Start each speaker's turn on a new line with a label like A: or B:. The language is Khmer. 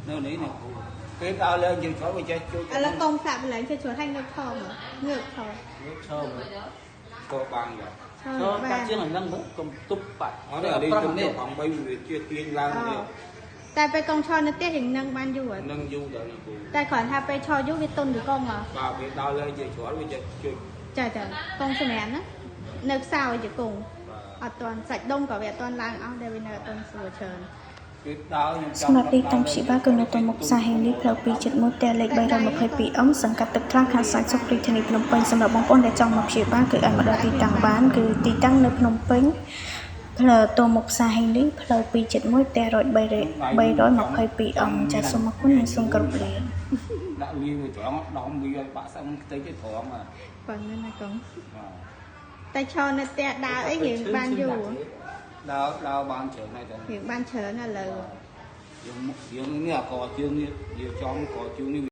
A: នៅនេះណាគ្រូពេលដើរឡើងយើងឆ្លវាចេះជួយ
B: ឥឡូវកងសាក់បន្លែងចេះជ្រុលឲ្យងើបឈរមើលងើបឈរ
A: ងើបឈរមើលក៏បានដែរ
B: ឈរ
C: ឈរ
B: បា
C: កាត់ជាងអាហ្នឹងមើលកុំទប់បាច់
A: អត់ទេអានេះទៅផង3វាជាទាញឡើងនេះ
B: តែពេលកងឈរនៅផ្ទះរៀងនឹងបានយូរអត់
A: នឹងយូរដល់ណាគ្រូ
B: តែគ្រាន់ថាពេលឈរយូរវាទុនទៅកងហ៎
A: បាទវាដើរឡើងយើងជ្រុលវាចេះជួយ
B: ចាចាកងសម្រាប់ណានៅខ្សោយជាកង
A: បាទ
B: អត់ទាន់សាច់ដុំក៏វាអត់ទាន់ឡើងអស់ដែរវានៅអត់ទាន់ស្រួលច្រើន
A: គឺដើរខ្ញុំ
D: សម្រាប់ទីតាំងព្យាបាលគឺនៅទល់មុខផ្សារហេងលីផ្លូវ271ផ្ទះលេខ 322M សង្កាត់ទឹកថ្លាខណ្ឌសែនសុខរាជធានីភ្នំពេញសម្រាប់បងប្អូនដែលចង់មកព្យាបាលគឺអាចមកដល់ទីតាំងបានគឺទីតាំងនៅភ្នំពេញផ្លូវទល់មុខផ្សារហេងលីផ្លូវ271ផ្ទះ 322M ចាសសូមអរគុណនិងសូមគោរពលា
A: ដាក់លីវាត្រង់ដំវាឲ្យបាក់ស្អឹងខ្ទេចទៅត្រង់បាទ
B: ប៉ុណ្ណឹងណាកងតែឈរនៅផ្ទះដើរអីរៀងបានយូរ
A: ដើរដើរបានច្រើនហើយតែ
B: រៀងបានច្រើនឥឡូវ
A: យើងយើងនេះអាកជើងនេះយើងចំកជើងនេះ។